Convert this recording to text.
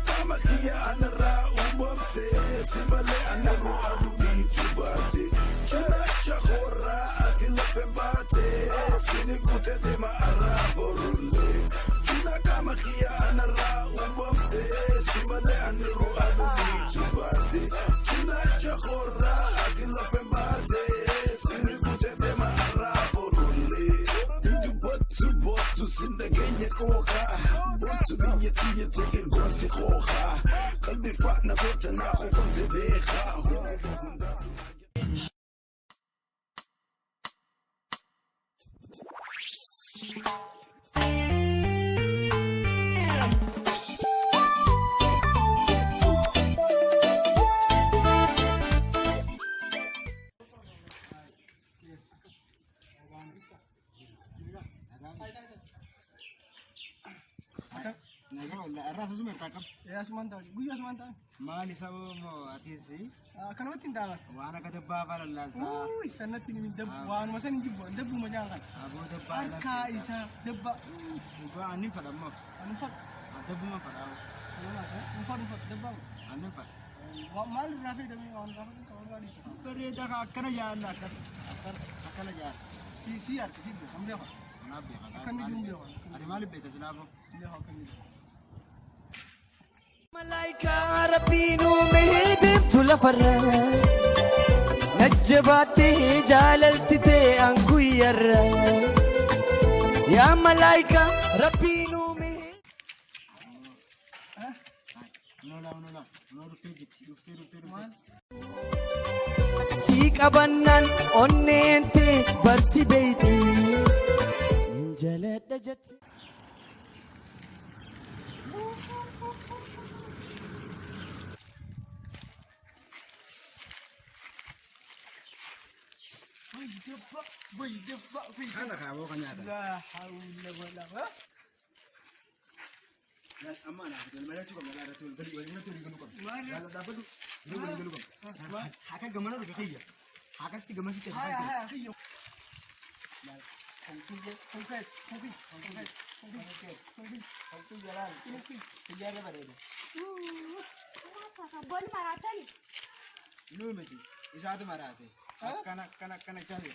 Kama kiyya anarraa uumamte si malee anarru aduu dhiitu baate. Cinaacha horraa ati lafeen baate sini guute deema arraa borullee. Cina qaama kiyya anarraa uumamte si malee anarru aduu dhiitu baate. Cinaacha horraa ati lafeen baate sini guute deema arraa borullee. Dubbattu boottu sin dhageenya qooqaa. Boottu biyya tiyya ta'e ergoon si qooqaa. Qalbii faana goota naa qofamte beekaa. Nagaa wallaahi irraa sasuma irraa qaba. Asumaan taa'u guyyaa asumaan taa'u. Maali sababa moo atis Akkanumatti hin taa'an. waan akka dabbaa afaan lallaaltaa. Uui sanatti ni dabbu waanuma san hin jibbu dabbuma jaan kana. Aboo dabbaa Harkaa isaa dabba. Dhugaa annin fadha ammoo. Ani fadhu. Dabbuma fadha. Uffatu uffatu dabbaa. Annin fadha. Maal irraa fayyadamee waan irraa fayyadamu waan irraa dhiisa. Bareedaa ka akkana jaalla akkana akkana jaalla. Si si harka si beekan beekan. Kanaaf beeka. Akka inni jiru beekan. Ati maaliif beekta silaafoo? Beekan akka inni jiru. Malaayikaa Rabbiin uume deemtu lafarra Najjabaattee jaalalti ta'e an guyyarra Yaa malaayikaa Rabbiin uume. Noolaa noolaa noolaa dhuftee jirti dhuftee dhuftee dhuftee. Sii qabannaan onneen tee barsi beeyti. Nin jaladha jette. Way dabba way dabba way. Kana kaaboo kan nyaatan. Laa hawla wala quwwata. Amma anaaf galmalachuu qabna irratti wal galuu wal irratti walii galuu qabna. Maal? Laala dhaabbadhu irratti walii galuu qabna. Haka gamana dhufe kiyya. Hakasitti gamasitti Haya haya kiyyo. Kan kiyya kan kee kan kiyya kan kee kan kiyya kan kiyya Kan kiyya laal. Kiyyaarra bareeda. Sabboon maraatani. Nuu miti isaatu maraate. Akkana akkana akkana jaalle.